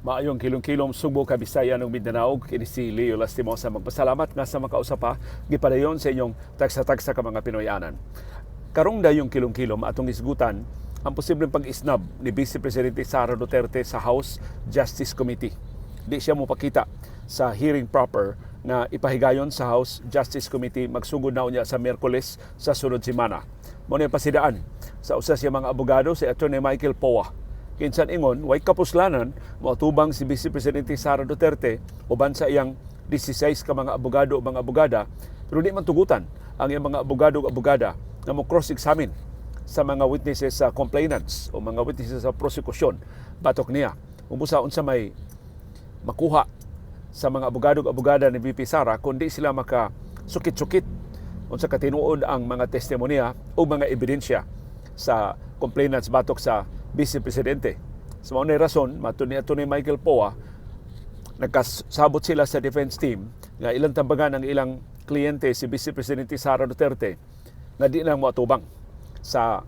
Maayong kilom-kilom, Sugbo, Kabisayan ug Mindanao. Kini si Leo Lastimosa, magpasalamat nga sa makausa pa gipadayon sa inyong tagsa-tagsa ka mga Pinoyanan. Karong dayong kilom-kilom, atong isgutan ang posibleng pag-isnab ni Vice Presidente Sara Duterte sa House Justice Committee. Di siya mopakita sa hearing proper nga ipahigayon sa House Justice Committee magsugod na unya sa Miyerkules sa sunod semana. Mao ni pasidaan sa usa siya mga abogado, si Attorney Michael Poa, kinsan ingon way kapuslanan moatubang si Vice Presidente Sara Duterte uban sa iyang 16 ka mga abogado o mga abogada, pero di man tugutan ang iyang mga abogado o abogada nga mo cross-examine sa mga witnesses sa complainants o mga witnesses sa prosekusyon batok niya. Busa unsa may makuha sa mga abogado ug abogada ni VP Sara kung di sila maka sukit-sukit unsa katinuod ang mga testimonya o mga ebidensya sa complainants batok sa Vice Presidente? Sa mao rason, matud ni Atty. Michael Poa, nagkasabot sila sa defense team nga ilang tambagan ang ilang kliyente, si Vice Presidente Sara Duterte, nga di lang moatubang sa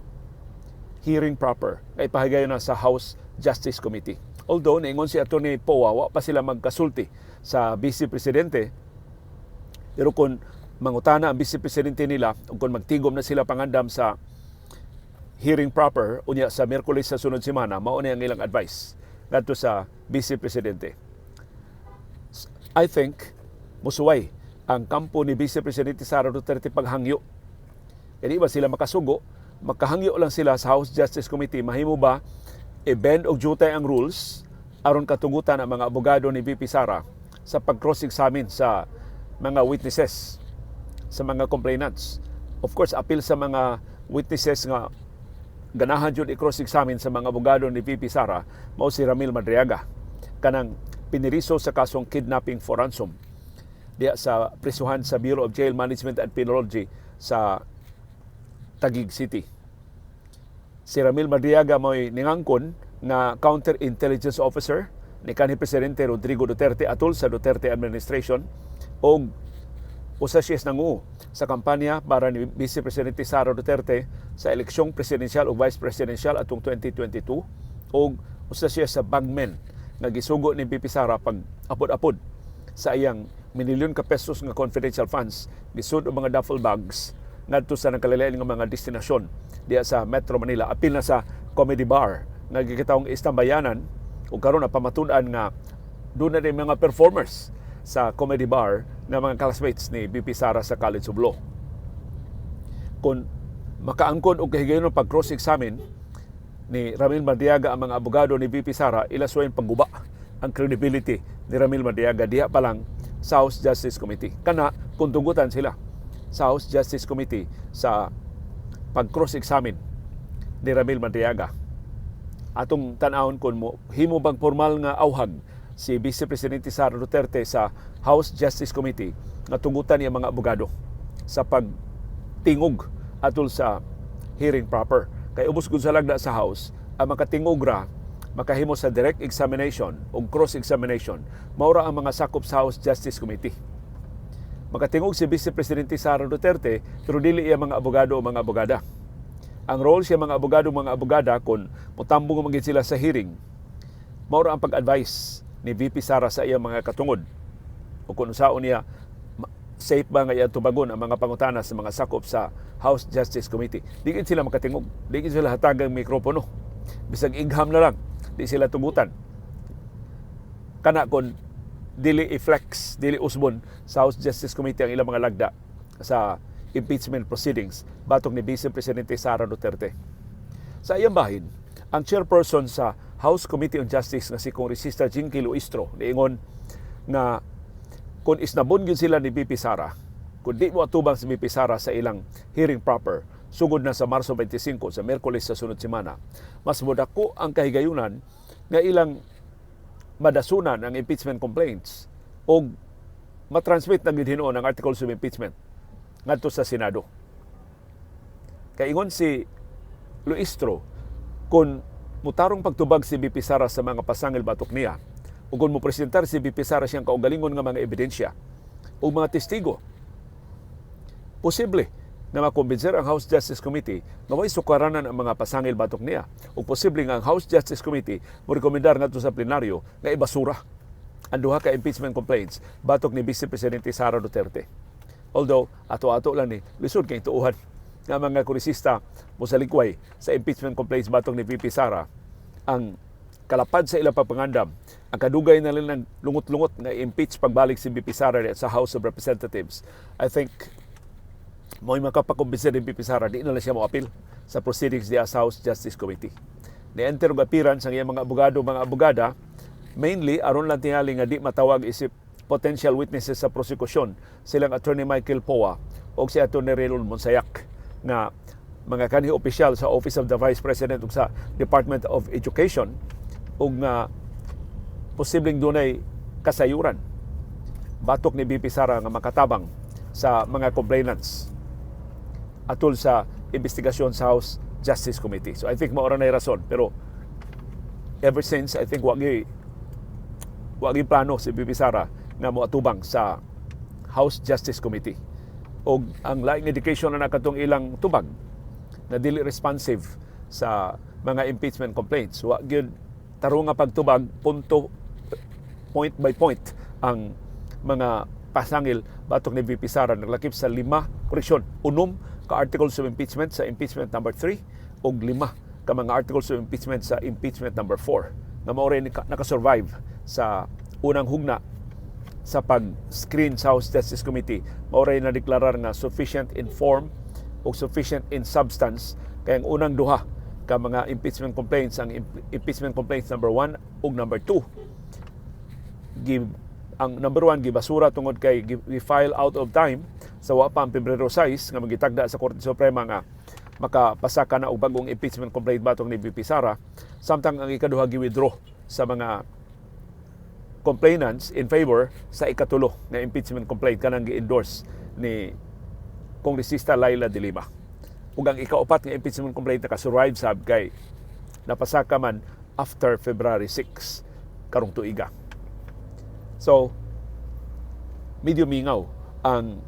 hearing proper nga ipahigayon na sa House Justice Committee. Although, niingon si Atty. Poa, wa pa sila magkasulti sa Vice Presidente, pero kung mangutana ang Vice Presidente nila o kung magtigom na sila pangandam sa hearing proper unya sa Miyerkules sa sunod semana, mao ni ang ilang advice ngadto sa Vice Presidente. I think musuway ang kampo ni Vice Presidente Sara Duterte paghangyo. Kaya di ba sila makasugo, makahangyo lang sila sa House Justice Committee, mahimo ba i-bend og jutay ang rules aron katugutan ang mga abogado ni VP Sara sa pag-cross-examine sa mga witnesses, sa mga complainants. Of course, apil sa mga witnesses nga ganahan jud i-cross-examine sa mga abogado ni VP Sara, mao si Ramil Madriaga, kanang piniriso sa kasong kidnapping for ransom diya sa prisuhan sa Bureau of Jail Management and Penology sa Taguig City. Si Ramil Madriaga mo'y ningangkon nga counterintelligence officer ni kanhi Presidente Rodrigo Duterte atol sa Duterte administration og usa siya nangu sa kampanya para ni Vice Presidente Sara Duterte sa eleksyong presidensyal ug vice presidential atong 2022 ug usa siya sa bagmen nga gisugo ni VP Sara pag apod-apod sa iyang minilyon ka pesos nga confidential funds, gisud og mga duffel bags ngadto sa nagkalain nga mga destinasyon diya sa Metro Manila, apil na sa Comedy Bar nga gikitawong istambayanan, ug karon napamatud-an nga duna na mga performers sa Comedy Bar nga mga classmates ni VP Sara sa College of Law. Kung makaangkon og kahigayon pag cross-examine ni Ramil Madriaga ang mga abogado ni VP Sara, ila suwayin pagguba ang credibility ni Ramil Madriaga diha pa lang sa House Justice Committee. Kana kung tugutan sila sa House Justice Committee sa pag cross-examine ni Ramil Madriaga. Atong tan-awon kung mo himo bang formal nga auhag si Vice Presidente Sara Duterte sa House Justice Committee nga tugutan niya mga abogado sa pagtingog atol sa hearing proper. Kay ubos gud sa lagda sa House, ang makatingog ra, makahimo sa direct examination o cross examination, mao ra ang mga sakop sa House Justice Committee. Makatingog si Vice Presidente Sara Duterte, pero dili iya mga abogado o mga abogada. Ang role siya mga abogado o mga abogada, kung motambong man sila sa hearing, mao ra ang pag-advise ni VP Sara sa iyang mga katungod o kung unsaon niya safe ba nga iyang tubagon ang mga pangutana sa mga sakop sa House Justice Committee. Di gid sila makatingog, di gid sila hatagang mikropono. Bisag igham na lang, di sila tugutan. Kana kon dili i-flex, dili usbon sa House Justice Committee ang ilang mga lagda sa impeachment proceedings batok ni Vice Presidente Sara Duterte. Sa iyang bahin, ang chairperson sa House Committee on Justice nga si Kongresista Jinky Luistro niingon nga kung isnabon gyud sila ni VP Sara, kung di mo atubang si VP Sara sa ilang hearing proper, sugod na sa Marso 25, sa Miyerkules sa sunod semana, mas modako ang kahigayunan nga ilang madasunan ang impeachment complaints o matransmit na gyud hinuon ang articles of impeachment ngadto sa Senado. Kay ingon si Luistro, kung mutarong pagtubag si VP Sara sa mga pasangil batok niya, ug kung mo presentar si VP Sara siyang kaugalingon nga mga ebidensya o mga testigo, posible nga makumbinser ang House Justice Committee nga way sukaranan ang mga pasangil batok niya. Ug posible nga ang House Justice Committee mo rekomendar ngadto sa plenaryo nga ibasura ang duha ka impeachment complaints batok ni Vice Presidente Sara Duterte. Although, ato-ato lang ni, lisod kay tuuhan nga mga kongresista mosalikway sa impeachment complaints batok ni VP Sara. Ang kalapad sa ilang pagpangandam, ang kadugay na lang lungot-lungot nga impeach pagbalik si VP Sara sa House of Representatives. I think mo'y makapakumbinsi ni VP Sara, di na lang siya mo-appeal sa proceedings diya sa House Justice Committee. Ni-enter og appearance ang iyang mga abogado, mga abogada, mainly aron lang tingali nga di matawag isip potential witnesses sa prosekusyon silang Attorney Michael Poa o si Attorney Raylon Monsayak nga mga kanhi opisyal sa Office of the Vice President ug sa Department of Education ug nga posibleng dunay kasayuran batok ni VP Sara nga makatabang sa mga complainants atol sa investigasyon sa House Justice Committee. So I think mao ra na rason, pero ever since, I think wa gyud plano si VP Sara nga moatubang sa House Justice Committee. Og ang laing indication na katong ilang tubag na dili responsive sa mga impeachment complaints. Wa gyud tarong nga pagtubag, punto point by point ang mga pasangil batok ni VP Sara, naglakip sa lima, koreksyon, 6 ka articles of impeachment sa impeachment number 3 ug lima ka mga articles of impeachment sa impeachment number 4 nga mao rin nakasurvive sa unang hugna sa pag-screen sa House Justice Committee. Mao ray nadeklarar nga sufficient in form o sufficient in substance, kay ang unang duha ka mga impeachment complaints, ang impeachment complaints number 1 ug number 2, give ang number 1 gibasura tungod kay gi-file out of time sa wa pa ang Pebrero 6 nga magitagda sa Korte Suprema nga makapasa ka na og bagong impeachment complaint batok ni VP Sara, samtang ang ikaduha gi-withdraw sa mga complainants in favor sa ikatulo nga impeachment complaint, kanang gi-endorse ni Kongresista Leila de Lima. Ug ang ikaupat nga impeachment complaint naka-survive sab kay napasaka man after February 6 karong tuiga. So, medyo mingaw ang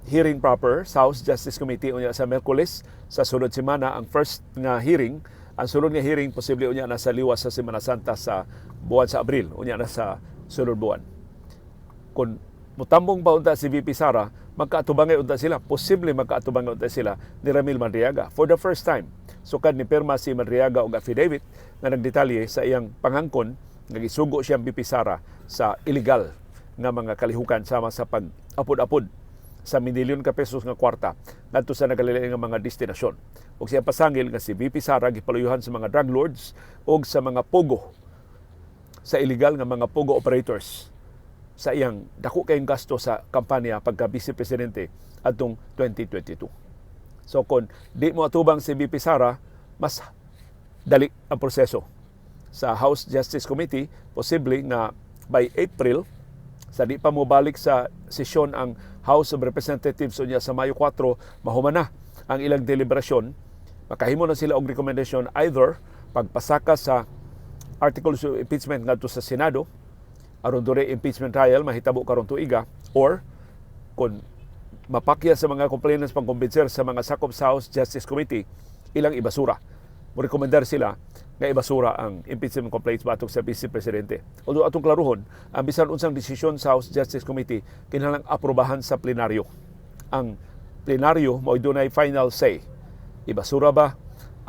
hearing proper sa House Justice Committee unya sa Miyerkules sa sunod semana ang first nga hearing. Ang sunod nga hearing posible unya na sa liwas sa Semana Santa sa buwan sa Abril, unya na sa sunod buwan. Kung mutambong pa unta si VP Sara, magkaatubangay unta sila, posible magkaatubangay unta sila ni Ramil Madriaga for the first time sukad ni pirma si Madriaga og affidavit nga nagdetalye sa iyang pangangkon nga gisugo siyang VP Sara sa illegal nga mga kalihukan sama sa pag-apod-apod sa milyon ka pesos nga kwarta ngadto sa nagkalain nga mga destinasyon. Ug siya pasangil nga si VP Sara gipaluyuhan sa mga drug lords ug sa mga pogo, sa illegal nga mga pogo operators sa iyang dako kayong gasto sa kampanya pagka vice presidente atong 2022. So kung di mo atubang si VP Sara, mas dali ang proseso sa House Justice Committee. Posible nga by April, sa di pa mo balik sa sesyon ang House of Representatives unya sa Mayo 4, mahuman na ang ilang deliberasyon, makahimo na sila og rekomendasyon, either pagpasaka sa articles of impeachment ngadto sa Senado aron dure impeachment trial mahitabo karon tuiga, or kung mapakya sa mga complainants pangkumbinser sa mga sakop sa House Justice Committee, ilang ibasura. Mo rekomendar sila nga ibasura ang impeachment complaints batok sa Vice Presidente. Although atong klaruhon, ang bisan unsang desisyon sa House Justice Committee kinahanglang aprobahan sa plenaryo. Ang plenaryo mao dunay final say. Ibasura ba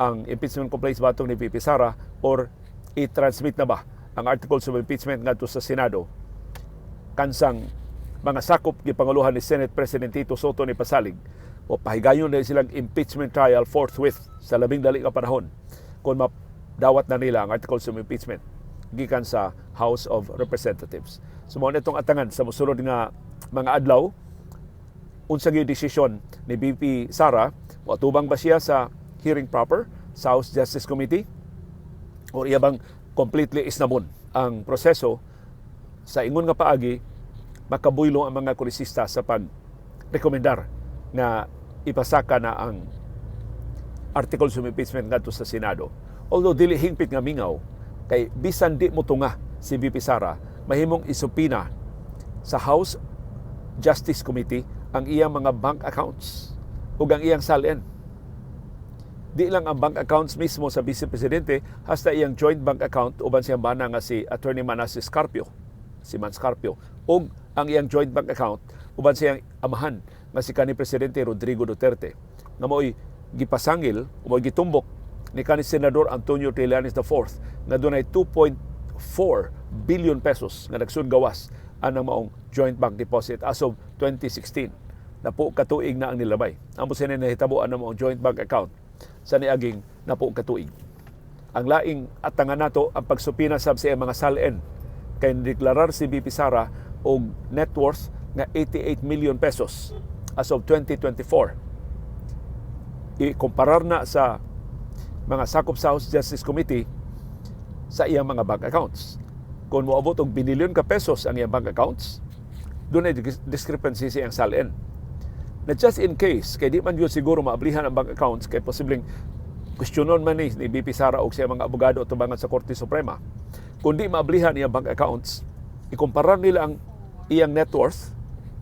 ang impeachment complaints batok ni VP Sara or i-transmit na ba ang articles of impeachment ngadto sa Senado, kansang mga sakop gipanguluhan ni Senate President Tito Sotto ni pasalig o pahigayon na silang impeachment trial forthwith sa labing dali nga panahon kung madawat na nila ang articles of impeachment gikan sa House of Representatives. So mao na itong atangan sa mosunod nga mga adlaw, unsa gyud desisyon ni VP Sara. Moatubang ba siya sa hearing proper sa House Justice Committee or iya bang completely isnabon ang proseso sa ingon nga paagi makabuylo ang mga kongresista sa pag-rekomendar nga ipasaka na ang articles of impeachment ngadto sa Senado? Although dili hingpit nga mingaw kay bisan di mo tunga si VP Sara, mahimong i-subpoena sa House Justice Committee ang iyang mga bank accounts ug ug ang iyang SALN. Di lang ang bank accounts mismo sa Vice Presidente, hasta iyang joint bank account uban siyang bana nga si Attorney Manases Carpio, si Mans Carpio, ug ang iyang joint bank account uban siyang amahan nga si kanhi Presidente Rodrigo Duterte, nga mao'y gipasangil o mao'y gitumbok ni kanhi Senador Antonio Trillanes IV nga dunay 2.4 billion pesos nga nagsud gawas anang maong joint bank deposit as of 2016. Napo katuig na ang nilabay. Amo sini nahitabo ang maong joint bank account sa niaging napo katuig. Ang laing atangan nato, ang pagsupina sab sa iyang mga SALN, kay deklarar si VP Sara og net worth nga 88 million pesos as of 2024. Ikumparar na sa mga sakop sa House Justice Committee sa iyang mga bank accounts. Kung moabot og binilyon ka pesos ang iyang bank accounts, dunay discrepancy sa iyang SALN. Na just in case, kay di man yun siguro maablihan ang bank accounts, kay posibleng questionon man ni VP Sara og siya mga abogado tubangan sa Korte Suprema. Kung di maablihan iyang bank accounts, ikumparar nila ang iyang net worth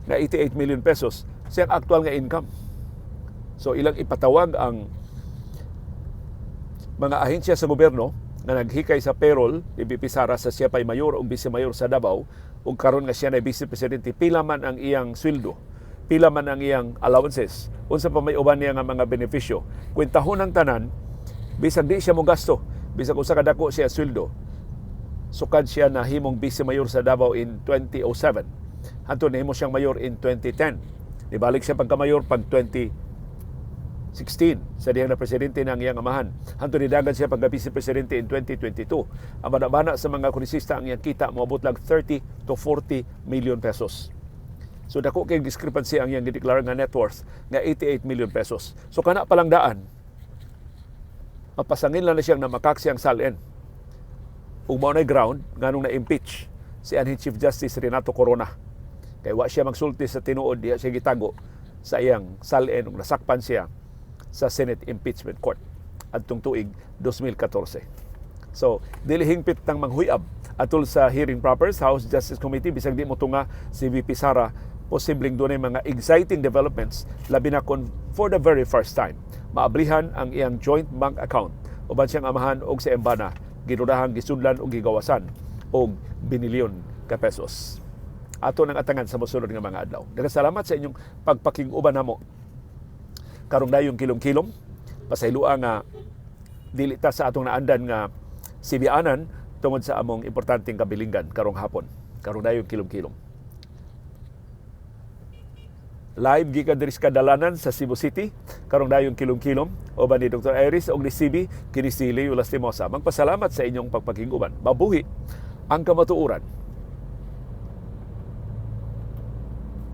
na 88 million pesos sa iyang actual nga income. So ilang ipatawag ang mga ahensya sa gobyerno nga naghikay sa payroll ni VP Sara sa siya pay mayor o vice mayor sa Davao ug karon nga siya na vice presidente, pila man ang iyang sweldo, pila man ang iyang allowances, unsa pa may uban niya nga mga benepisyo. Kwentahon ang tanan, bisag di siya mo gasto, bisag usa ka dako siya sweldo, sukad siya nahimong vice mayor sa Davao in 2007 hantod nahimo siyang mayor in 2010, nibalik siya pagka-mayor pag 2016 sa dihang na presidente ng iyang amahan. Hantod nidagan siya pagka vice presidente in 2022. Ang bana sa mga kongresista, ang iyang kita moabot lang 30 to 40 million pesos. So dako kay discrepancy ang iyang gideklara nga net worth nga 88 million pesos. So kana palang daan, mapasangil lang na siyang namakak siyang SALN. Ug mao na ground nganong na-impeach si anhing Chief Justice Renato Corona. Kay wa siya magsulti sa tinuod, diha siya gitago sa iyang SALN ug nasakpan siya sa Senate Impeachment Court adtong tuig 2014. So, dili hingpit tang manghuyab atol sa hearing proper sa House Justice Committee. Bisag di mo tunga si VP Sara, posibleng dunay mga exciting developments, labi na kon for the very first time maablihan ang iyang joint bank account uban siyang amahan og sa iyang bana, ginudahang gisudlan og gigawasan og binilyon ka pesos. Ato nang atangan sa mosunod nga mga adlaw. Daghang salamat sa inyong pagpakig-uban namo karong dayong kilom-kilom. Pasayloa nga dili ta sa atong naandan nga sibianan tungod sa among importanteng kabilinggan karong hapon, karong dayong kilom-kilom. Live gikan diri sa kadalanan sa Cebu City karong dayong kilom-kilom, uban ni Dr. Iris og ni CB, kini si Leo Lastimosa. Magpasalamat sa inyong pagpakig-uban. Mabuhi ang kamatuoran.